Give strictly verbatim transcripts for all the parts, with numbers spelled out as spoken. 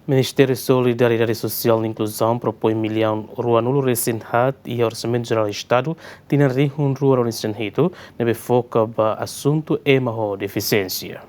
Ministériu Solidariedade Sosiál no Inkluzaun propoin millaun ruanulu-resin-haat iha Orsamentu Jerál Estadu tinan rihun rua ruanulu-resin-hitu, ne'ebé foka ba asuntu ema ho defisiénsia.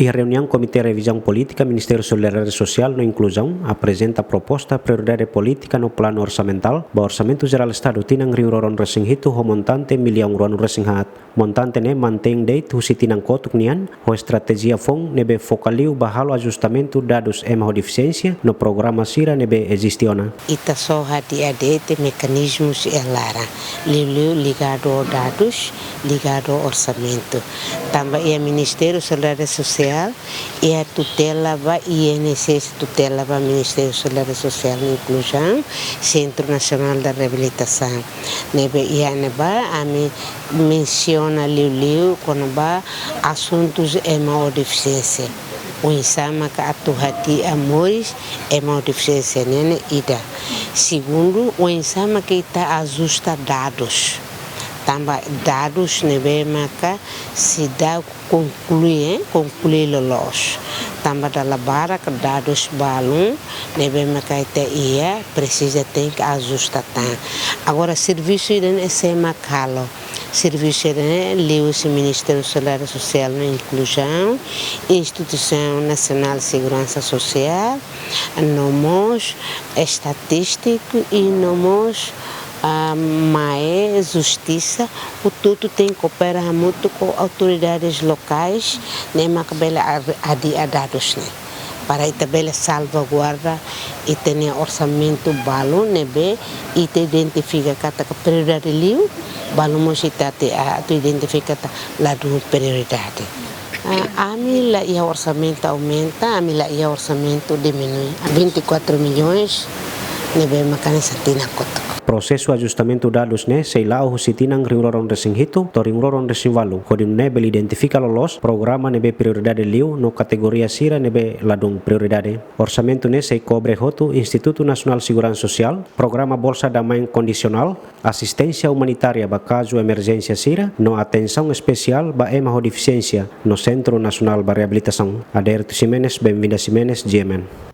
Iha reuniaun Komité Revizaun Polítika, Ministériu Solidariedade Sosiál no Inkluzaun aprezenta proposta prioridade polítika no planu orsamentál ba Orsamentu Jerál Estadu tinan rihun rua ruanulu-resin-hitu ho montante millaun ruanulu-resin-haat. Montante ne'e mantein de'it husi tinan kotuk nian, ho estratéjia foun ne'ebé foka liu ba halo ajustamentu dadus ema ho defisiénsia no programa sira ne'ebé eziste ona. Ita só hadi'a de'it mekanizmus iha laran, liuliu ligadu ho dadus, ligadu ho orsamentu. Tanba iha Ministériu Solidariedade Sosiál, iha tutela ba I N S S, tutela ba Ministériu Solidariedade Sosiál no Inkluzaun, Centro Nacional da Reabilitação. Ne'ebé iha ne'ebá, ami mensiona liuliu kona-ba asuntus ema ho defisiénsia. Oinsá maka atu hadi'a moris ema ho defisiénsia ne'e, ne'e ida. Segundu, oinsá maka ita ajusta dadus. Tanba dadus ne'ebé maka seidauk konklui, eh, konklui loloos. Tanba dala barak dadus balun ne'ebé maka ita iha, presiza tenke ajusta tan. Agora, servisu ida-ne'e sé mak halo? Servisu ida-ne'e liuhusi Ministériu Solidariedade Sosiál no Inkluzaun, Instituisaun Nasionál Seguransa Sosiál, no mós estatístiku i no mós, ah, MAE, Justisa, hotu-hotu tenke koopera hamutuk ho autoridades lokais, ne'e maka bele ar-, hadi'a dadus ne'e. Para ita bele salvaguarda ita-nia orsamentu balu ne'ebé ita identifika katak prioridade liu, balu mós ita atu, ah, atu identifika katak ladún prioridade. Ah, ami la iha orsamentu aumenta, ami la iha orsamentu diminui. Vinte e quatro milhões ne'ebé maka hanesan tinan kotuk. Prosesu ajustamentu dadus ne'e sei la'o husi tinan rihun rua ruanulu-resin-hitu to'o rihun rua ruanulu-resin-ualu, hodi nune'e bele identifika loloos programa ne'ebé prioridade liu no kategoria sira ne'ebé ladún prioridade. Orsamentu ne'e sei kobre hotu Institutu Nasionál Seguransa Sosiál, programa Bolsa da Mãe Kondisionál, asisténsia umanitária ba kazu emerjénsia sira, no atensaun espesiál ba ema ho defisiénsia no Sentru Nasionál ba Reabilitasaun. Adérito Ximenes, Benvinda Ximenes, G M N.